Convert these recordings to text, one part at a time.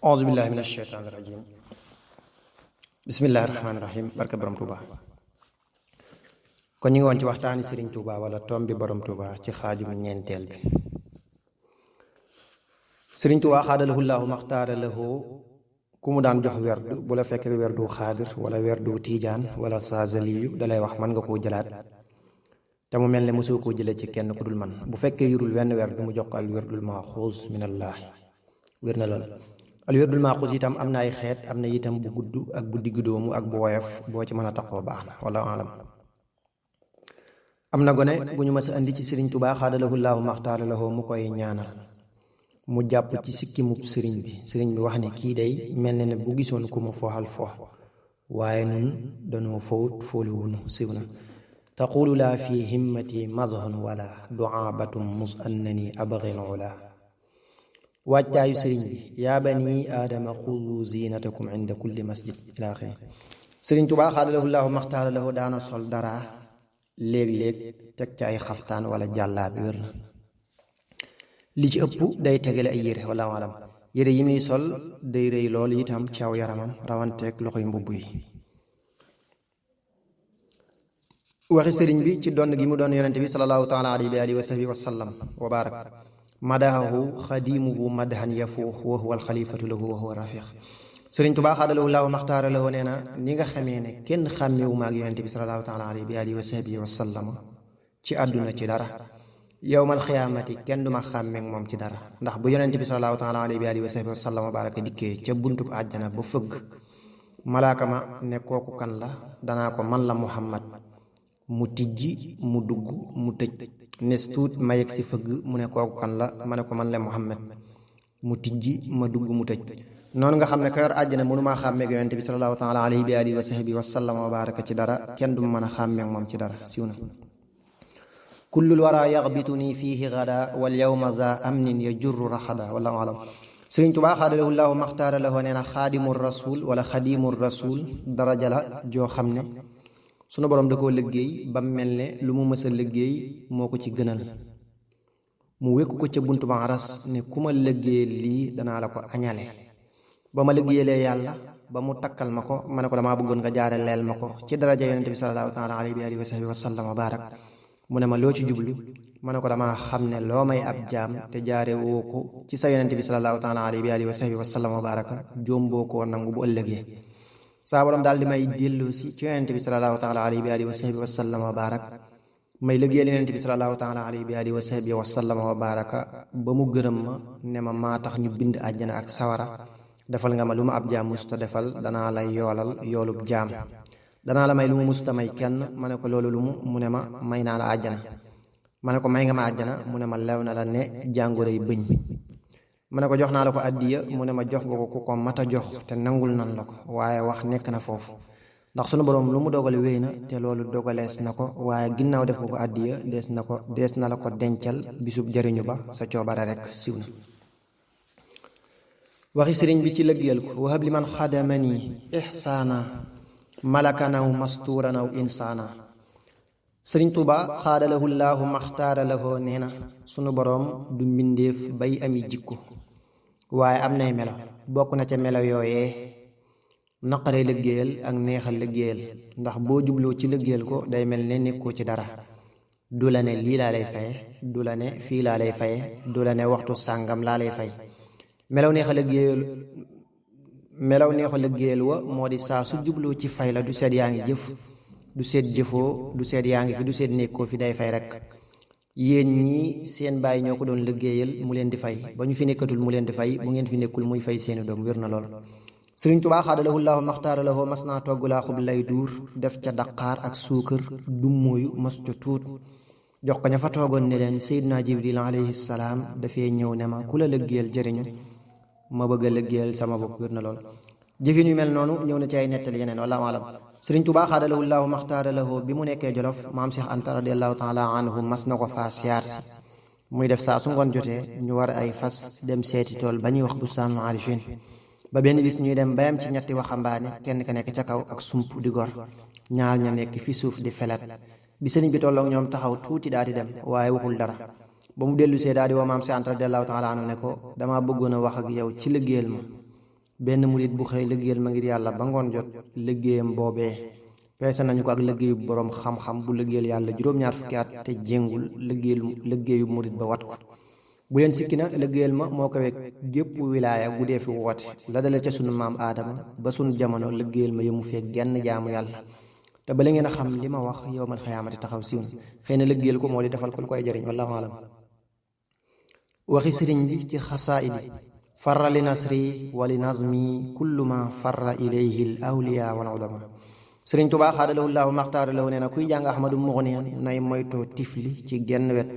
auzu billahi min asheytaani rajim bismillahi rahmaani rahim barke borom Touba. kon ñu ngi woon ci waxtaani Sëriñ Touba wala tom bi borom Touba ci xaajum ñeenteel bi. Sëriñ Touba xaadalahu llaahu maxtaara lahu ku mu daan jox werdu bu la fekkee werdu xaadir wala werdu tiijaan wala saazaliyu dalay wax mën nga koo jëlaat te mu mel ne mosoo koo jëlee ci kenn ku dul man. bu fekkee yurul wenn werdu mu jox ko al werdul maaxuuz minallaahi wér na lool. al werdul maaxuuz itam am na ay xeet, am na itam bu gudd ak bu diggu doomu ak bu woyof boo ci mën a taxoo baax na wala alam. am na gone bu ñu mës a indi ci Sëriñ Tuubaa xaadalahu llaahu maxtaara lahu mu koy ñaanal mu jàpp ci sikkimub sëriñ bi wax ne kii day mel na ne bu gisoon ku mu fooxal foox waaye nun danoo fowut fooliwunu siw na taqulu laa fi himmati mazhon wala duaabatum mus annani abgil ula. wàccaayu sëriñ bi yaa bani aadama xudu zinatakum inda kulli masjid ila axiri. Sëriñ Tuubaa xaadalahu llaahu maxtaara lahu daana sol dara léeg-léeg teg ca ay xaftaan wala jàllaa bi wér na. li ci ëpp day tegale ay yére wala alam. yére yi muy sol day rëy lool itam ci aw yaramam rawanteeg loxoy mbubb yi. waxi sëriñ bi ci donn gi mu doon yonente bi salallaahu taala alayhi wa alihi wa sahbihi wa sallam wa barak madahahu xadimuhu madhan yafuux wa huwa alxalifatu lahu wa huwa rafiq. Sëriñ Tuubaa xaadalahu llaahu maxtaara lahu nee na ni nga xamee ne kenn xàmmeewu ma ak yonente bi salallaahu taala alayhi wa alihi wa sahbihi wa sallam ci àdduna ci dara, yowmal xiyaamati kenn duma xàmmeek moom ci dara. ndax bu yonente bi salallaahu taala alayhi wa alihi wa sahbihi wa sallam wa baraka dikkee ca buntub àjjana ba fëgg, malaaka ma ne kooku kan la, danaa ko man la Muhammad. mu tijji mu dugg mu tëj nes tuut ma yegg si fëgg mu ne kooku kan la, ma ne ko man la Muhammad. mu tijji ma dugg mu tëj. noonu nga xam ne ka yor àjjana mënumaa xàmmeek yonente bi salallaahu taala alayhi wa alihi wa sahbihi wa sallam wa baraka ci dara, kenn du ma mën a xàmmeek moom ci dara siw na. kullul wara yaxbituni fiihi gada wal yawma za amnin yajurru raxada wala alam. Sëriñ Tuubaa xaadalahu llaahu maxtaara lahu nee na xaadimu rasul wala xadimu rasul daraja la joo xam ne sunu borom da koo liggéey ba mel ne lu mu mës a liggéey moo ko ci gënal. mu wékku ko ca buntu ba aras ne ku ma liggéey lii danaa la ko añale. ba ma liggéeyalee yàlla ba mu takkal ma ko ma ne ko damaa bëggoon nga jaare leel ma ko ci daraja yonente bi salallaahu taala alayhi wa alihi wa sahbihi wa sallam wa barak. mu ne ma loo ci jublu, ma ne ko damaa xam ne loo may ab jaam te jaare woo ko ci sa yonente bi salallaahu taala alayhi wa alihi wa sahbihi wa sallam wa baraka jóomboo koo nangu bu ëllëgee. saa borom daal di may dellu si ci yonente bi salallaahu taala alayhi wa alihi wa sahbihi wa sallam wa barak may liggéeyal yonente bi salallaahu taala alayhi wa alihi wa sahbihi wa sallam wa baraka ba mu gërëm ma ne ma maa tax ñu bind àjjana ak sawara. defal nga ma lu ma ab jaam musta defal, danaa lay yoolal yoolub jaam. danaa la may lu mu musta may kenn, ma ne ko loolu lu mu ne ma may naa la àjjana. ma ne ko may nga ma àjjana, mu ne ma lew na la ne jàngoroy bëñ. ma ne ko jox naa la ko addiya, mu ne ma jox nga ko ku ko mat a jox te nangul nan la ko, waaye wax nekk na foofu. ndax sunu boroom lu mu dogale wéy na te loolu dogalees na ko, waaye ginnaaw def nga ko addiya dees na la ko dencal bisub jëriñu ba sa coobare rek siw na. waxi sëriñ bi ci lëggeel ko wahab li man xadamani ihsaana malakanaw mastuuranaw insaana. Sëriñ Tuubaa xaadalahu llaahu maxtaara lahu nee na sunu boroom du mbindéef bay ami jikko, waaye am nay melo. bokk na ca melo yooyee naqaree liggéeyal ak neexal liggéeyal, ndax boo jubloo ci liggéeyal ko day mel ne nekkoo ci dara. du la ne lii laa lay faye, du la ne fii laa lay faye, du la ne waxtu sàngam laa lay fay. melaw neexa liggéeyal wa moo di saa su jubloo ci fay la du seet yaa ngi jëf, du seet jëfoo, du seet yaa ngi fi, du seet nekkoo fi, day fay rek. yéen ñii seen bàyyi ñoo ko doon liggéeyal mu leen di fay, ba ñu fi nekkatul mu leen di fay, bu ngeen fi nekkul muy fay seeni doom wér na lool. Sëriñ Tuubaa xaadalahu llaahu maxtaara lahu mas naa togg laa xub lay duur def ca daqaar ak suukar dummóoyu mas ca tuut jox ko ña fa toogoon ne leen Seydina Jibril alayhi salaam dafee ñëw ne ma ku la liggéeyal jëriñu, ma bëgg a liggéeyal sama bopp wér na lool. jëfin yu mel noonu ñëw na ci ay nettali yeneen wala alam. Sëriñ Tuubaa xaadalahu llaahu maxtaara lahu bi mu nekkee Jolof maam Cheikh Anta radiyallaahu taala anhu mas na ko faa siyaar si muy def saa su ngoon jotee ñu war ay fas dem seeti tool ba ñuy wax bustaanul aarifiin. ba benn bis ñuy dem bayam ci ñetti waxambaane, kenn ka nekk ca kaw ak sump di gor, ñaar ña nekk fi suuf di felet. bi sëriñ bi tolloog ñoom taxaw tuuti daal di dem waaye waxul dara. ba mu dellu see daal di woo maam Cheikh Anta radiyallaahu taala anhu ne ko damaa bëggoon a wax ak yow ci liggéeyal ma benn murit bu xëy liggéeyal ma ngir yàlla ba ngoon jot liggéeyam boobee peese nañu ko ak liggéeyu boroom xam-xam bu liggéeyal yàlla juróom-ñaar fukki at te jéngul liggéeyu murit ba wat ko. bu leen sikki na liggéeyal ma moo ko wekk gépp wilaaya bu dee fi woote la dale ca sunu maam aadama ba sunu jamono liggéeyal ma yëmu fee genn jaamu yàlla te bala ngeen a xam li ma wax yowmal xiyaamati taxaw siiw na xëy na liggéeyal ko moo di defal ko lu koy jëriñ wallahu alam. waxi sëriñ bi ci xasaayidi farra li nasri wa li nazmi kullu ma farra ilayhi l awliya wal ulama. sëriñ Tuubaa xaadalahu llaahu maxtaara lahu nee na kuy jàng ahmadu muxniyan nay moytoo tifli ci genn wet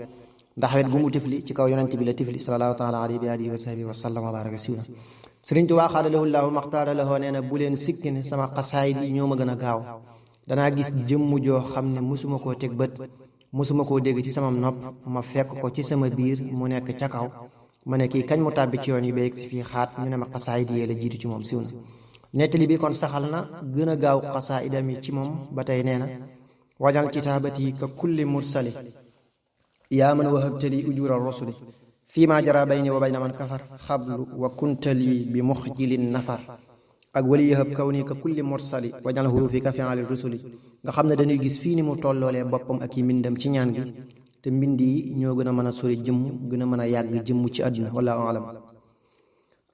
ndax wet gu mu tifli ci kaw yonent bi la tifli sallallahu taala alayhi wa alihi wa sahbihi wa sallam wa baraka siiw na. sëriñ Tuubaa xaadalahu llaahu maxtaara lahu nee na bu leen sikki ne sama xasaay bi ñoo ma gën a gaaw danaa gis jëmm joo xam ne musuma koo teg bët musuma koo dégg ci sama nopp ma fekk ko ci sama biir mu nekk ca kaw ma ne kii kañ mu tàbbi ci yoon yi ba yegg si fii xaat ñu ne ma xasaayid yi la jiitu ci moom siiw na. nettali bi kon saxal na gën a gaaw xasaayidam yi ci moom ba tey nee na wajal kitaabati ka kulli mursali yaa man wahabtali ujura rasuli fii ma jara bayni wa bayna man kafar xablu wa kuntali bi muxjilin nafar ak wali yahab kaw nii ka kulli mursali wajal hurufi ka fi'ali rusuli nga xam ne dañuy gis fii ni mu tolloolee boppam ak yi mbindam ci ñaan gi te mbind yi ñoo gën a mën a sori jëmm gën a mën a yàgg jëmm ci àdduna wallahu alam.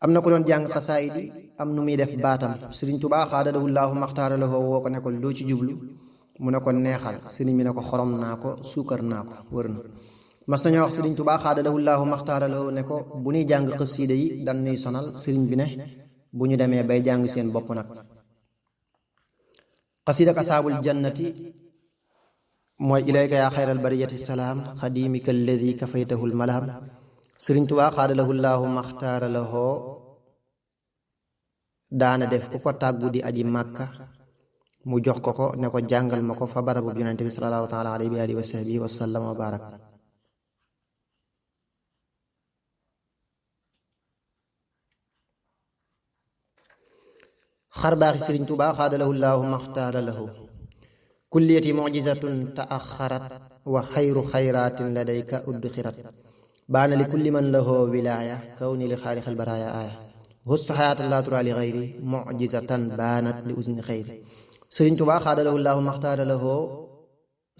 am na ko doon jàng xasaayid yi am nu muy def baatam sëriñ Tuubaa xaadalahu llaahu maxtaara lahu woo ko ne ko loo ci jublu mu ne ko neexal sëriñ bi ne ko xorom naa ko suukar naa ko wër na. mas nañoo wax sëriñ Tuubaa xaadalahu llaahu maxtaara lahu ne ko bu ñuy jàng xasiida yi dan nuy sonal sëriñ bi ne bu ñu demee bay jàng seen bopp nag. xasiida asaabul jannati mooy ilayka yaa xayral bariyati salaam xadimika alladi kafaytahu lmalaam. sëriñ Tuubaa xaadalahu llaahu maxtaara lahu daana def ku ko tàggu di aji màkka mu jox ko ne ko jàngal ma ko fa barabu yonente bi salallaahu taala alayhi wa alihi wa sahbihi wa sallam wa barak. xar baaxi sëriñ Tuubaa xaadalahu llaahu maxtaara lahu kulliyati mujizatun taaxarat wa xayru xayraatin ladayka udxirat baana li kulli man lahoo wilaaya kaw ni li xaalixal baraaya aaya hustu xayaatan laa turaa li xayri mujizatan baanat li usni xayri. sëriñ Tuubaa xaadalahu llaahu maxtaara lahoo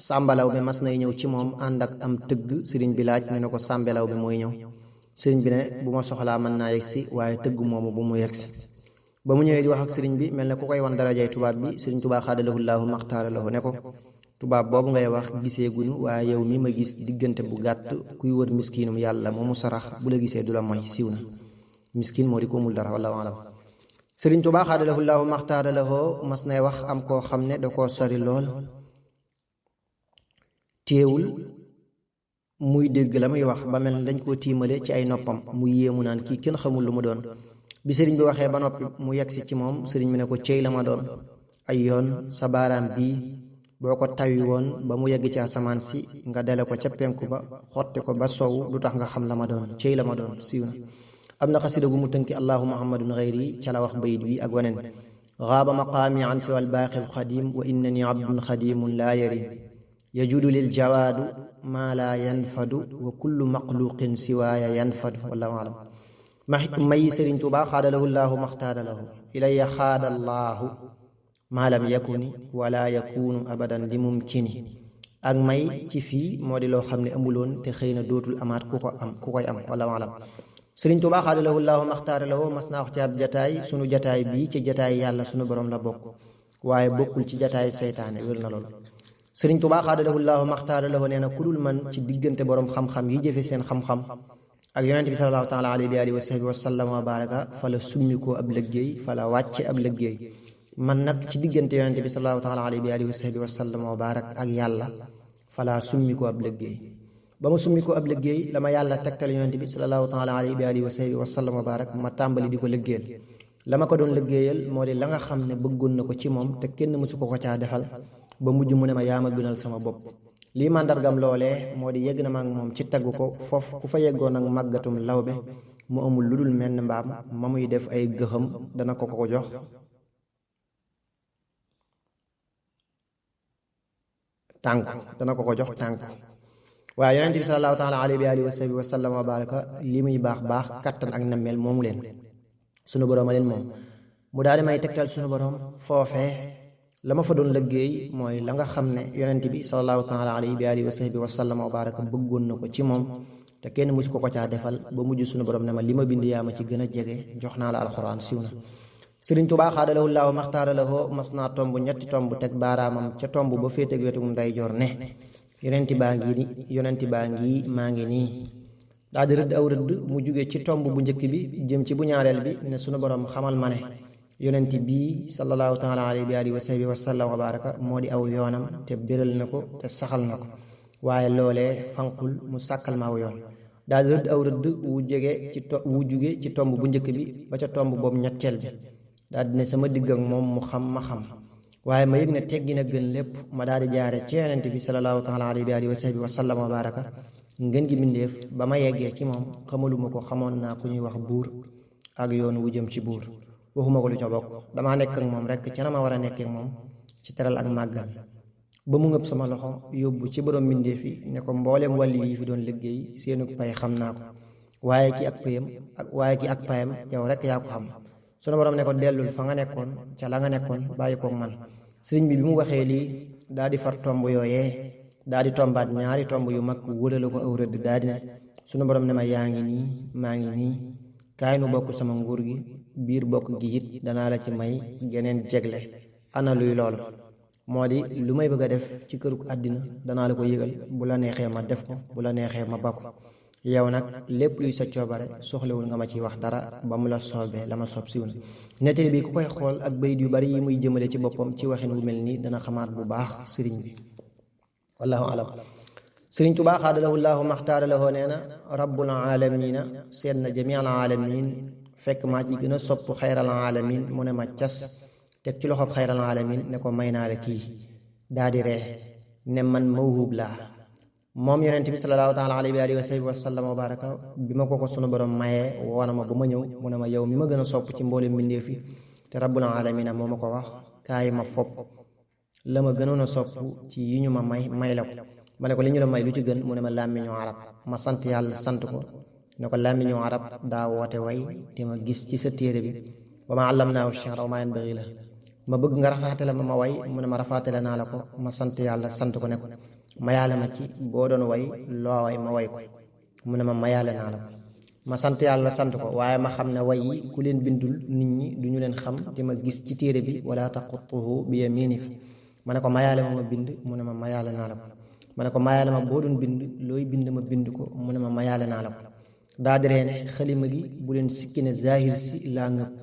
sàmbalaw bi mas nay ñëw ci moom ànd ak am tëgg sëriñ bi laaj mu ne ko sàmbelaw bi mooy ñëw sëriñ bi ne bu ma soxlaa mën naa yegsi waaye tëgg moomu bu mu yegsi. ba mu ñëwee di wax ak sëriñ bi mel ne ku koy wan darajay tubaab bi sëriñ Tuubaa xaadalahu llaahu maxtaara lahu ne ko tubaab boobu ngay wax gisee guñu waaye yow mi ma gis diggante bu gàtt kuy wër miskinum yàlla moomu sarax bu la gisee du la mooy siiw na. miskin moo di ko mul dara wallahu alam. sëriñ Tuubaa xaadalahu llaahu maxtaara lahu mas nay wax am koo xam ne da koo sori lool téewul muy dégg la muy wax ba mel ne dañ koo tiimale ci ay noppam mu yéemu naan kii kenn xamul lu mu doon. bi sëriñ bi waxee ba noppi mu yegsi ci moom sëriñ bi ne ko cey la ma doon ay yoon sa baaraam bii boo ko tawi woon ba mu yegg ci asamaan si nga dale ko ca penku ba xotti ko ba sow du tax nga xam la ma doon cey la ma doon siiw na. am na xasida gu mu tënki allahu muhammadun xayri ca la wax bayit bi ak waneen xaaba maqaami an siwal baaxil xadim wa innani abdun xadimun laa yarim yajudu lil jawaadu maa laa yanfadu wa kullu maqluqin siwaaya yanfadu wallahu alam. may sëriñ Tuubaa xaadalahu llaahu maxtaara lahu ilaya xaadallaahu maa lam yakuni wala yakunu abadan li mumkini. ak may ci fii moo di loo xam ne amuloon te xëy na dootul amaat ku koy am wala alam. sëriñ Tuubaa xaadalahu llaahu maxtaara lahu mas naa wax ci ab jataay sunu jataay bii ci jataay yàlla sunu borom la bokk waaye bokkul ci jataay seytaane wér na lool. sëriñ Tuubaa xaadalahu llaahu maxtaara lahu nee na ku dul man ci diggante borom xam-xam yi jëfe seen xam-xam ak yonent bi salallaahu taala alayhi wa sahbihi wa sallam wa baraka fa la summikoo ab liggéey fa la wàcce ab liggéey. man nag ci diggante yonent bi salallaahu taala alayhi wa sahbihi wa sallam wa baraka ak yàlla fa la summikoo ab liggéey. ba ma summikoo ab liggéey la ma yàlla tegtal yonent bi salallaahu taala alayhi wa sahbihi wa sallam wa baraka ma tàmbali di ko liggéeyal. la ma ko doon liggéeyal moo di la nga xam ne bëggoon na ko ci moom te kenn mësu ko caa defal ba mujj mu ne ma yaa ma gënal sama bopp. lii màndargam loolee moo di yegg na ma ak moom ci tagg ko foofu ku fa yeggoon ak màggatum lawbe mu amul lu dul menn mbaam ma muy def ay gëxam dana ko jox tànk waaye yonent bi salallaahu taala alayhi wa sallam wa baraka li muy baax kattan ak nammeel moomu leen sunu borom a leen moom mu daal di may tegtal sunu borom foofee la ma fa doon liggéey mooy la nga xam ne yonent bi sallallahu taala alayhi bi alihi wa sahbi wa sallam wa baraka bëggoon na ko ci moom te kenn musu ko caa defal ba mujj sunu borom ne ma li ma bind yaa ma ci gën a jege jox naa la alxuraan siw na Sëriñ Tuubaa xaadalahu llaahu maxtaara lahu mas naa tomb ñetti tomb teg baaraamam ca tomb ba féeteg wetu ndeyjoor ne yonenti baa ngi maa ngi nii daal di rëdd aw rëdd mu jugee ci tomb bu njëkk bi jëm ci bu ñaareel bi ne sunu borom xamal ma ne yonenti bii sallallahu taala alayhi wa alihi wa sahbihi wa sallam wa baraka moo di aw yoonam te béral na ko te saxal na ko waaye loolee fanqul mu sàkkal ma aw yoon daal di rëdd aw rëdd wu jugee ci tomb bu njëkk bi ba ca tomb boobu ñetteel bi daal di ne sama digg ak moom mu xam ma xam waaye ma yëg ne teggi na gën lépp ma daal di jaare ci yonent bi sallallahu taala alayhi wa sahbihi wa sallam wa baraka ngeen gi bindeef ba ma yeggee ci moom xamaluma ko xamoon naa ku ñuy wax buur ak yoon wu jëm ci buur waxuma ko lu ca bokk damaa nekk ak moom rek ca na ma war a nekkee moom ci teral ak màggal ba mu ngëb sama loxo yóbbu ci borom bindeef yi ne ko mbooleem wàlli yi fi doon liggéey seenu pay xam naa ko waaye ki ak payam yow rek yaa ko xam sunu borom ne ko dellul fa nga nekkoon ca la nga nekkoon bàyyi koog man sëriñ bi mu waxee lii daa di far tomb yooyee daa di tombaat ñaari tomb yu mag wërale ko aw rëdd daa di ne sunu borom ne ma yaa ngi nii maa ngi nii kaay nu bokk sama nguur gi biir bokk gi it danaa la ci may geneen jegle ana luy loolu moo di lu may bëgg a def ci këruk àddina danaa la ko yëgal bu la neexee ma def ko bu la neexee ma bakko yow nag lépp luy sa coobare soxlawul nga ma ciy wax dara ba mu la soobee la ma soob siw na nettali bi ku koy xool ak bayit yu bari yi muy jëmale ci boppam ci waxin wu mel nii dana xamaat bu baax sëriñ bi wallahu alam sëriñ Tuubaa xaadalahu llaahu maxtaara lahu nee na rabbul aalamiina seet na jamial aalamin fekk maa ci gën a sopp xayral aalamin mu ne ma cas teg ci loxob xayral aalamin ne ko may naa la kii daa di ree ne man mawhub laa moom yonent bi sallallahu taala alayhi wa sahbihi wa sallam wa baraka bi ma ko sunu borom mayee woona ma ba ma ñëw mu ne ma yow mi ma gën a sopp ci mboolem mbindeef yi te rabbul alamina moo ma ko wax kaay ma fopp la ma gënoon a sopp ci yi ñu ma may la ko ma ne ko li ñu la may lu ci gën mu ne ma làmmiñu arab ma sant yàlla sant ko ne ko làmmiñu arab daa woote way te ma gis ci sa téere bi wa ma allamnaahu shi'ra wa ma yanbaghi la ma bëgg nga rafaatale ma way mu ne ma rafaatale naa la ko ma sant yàlla sant ko ne ko mayaale ma ci boo doon way loo way ma way ko mu ne ma mayaale naa la ko ma sant yàlla sant ko waaye ma xam ne way yi ku leen bindul nit ñi duñu leen xam te ma gis ci téere bi wala taqutuhu bi yaminika ma ne ko mayaale ma bind mu ne ma mayaale naa la ko ma ne ko mayaale ma boo doon bind looy bind ma bind ko mu ne ma mayaale naa la ko daa di ree ne xalima gi bu leen sikki ne zahir si laa ngëpp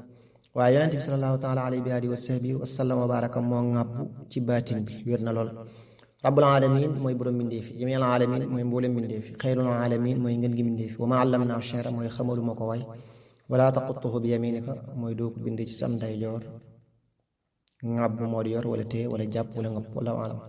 waaye yonent bi sallallahu taala alayhi wa sahbihi wa sallam wa baraka moo ŋàpp ci baatin bi wér na lool rabbul alamin mooy borom mbindeefi jamiil alamin mooy mboolem mbindeefi xayrul alamin mooy ngën gi mbindeefi wa ma allamnaahu shi'ra mooy xamaluma ko way wala taqutuhu bi yaminika mooy doo ko bind ci sam ndeyjoor ŋàbb moo di yor wala téye wala jàpp wala ngëpp wala alam